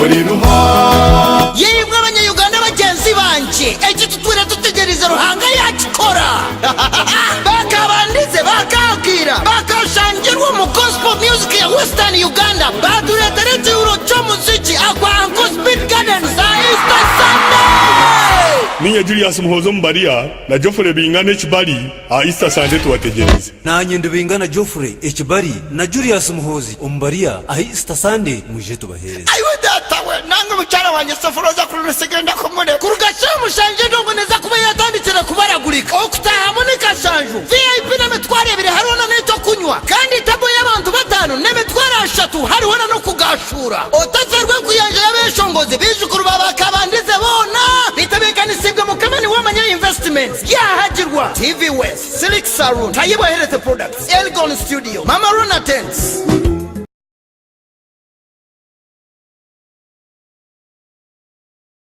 Ori Ruhanga. Yeimwe Abanya-Uganda bagyenzi bangye, eki tutwire tutegyereize Ruhanga yaakikora! Baakabandize, baakaakiira, baakashangirwe omu Gospel Music ya Western Uganda, baatureetera ekiihuro ky'omuziki akwa Uncle Speed Gardens aha Easter Sunday! Niinye Julius Muhoozi Omubariya na Geoffrey Bingana Ekibali aha Easter Sunday tubategyereize. Naanye ndi Bingana Geoffrey Ekibali na Julius Muhoozi Omubariya aha Easter Sunday mwije tubaheereze. Aiwe taata we, nange mukyara wangye Seforoza kuri nisigenda kumureka. Kuruga shaaha mushanju endongo neeza kuba yatandikire kubaragurika. Okutaahamu ni kashanju, VIP n'emitwaro ebiri hariho na n'ekyokunywa kandi table y'abantu bataano n'emitwaro ashatu hariho na n'okugashuura. Otaferwa enkuyanja y'abeshongozi baijukuru ba Bakabandize boona. Bitebeekanisiibwe Mukama Niwe Amanya Investments. Byahagirwa TV West, Silk Saloon, Tayebwa Health Products, Elgon Studio, Mama Rona Tents.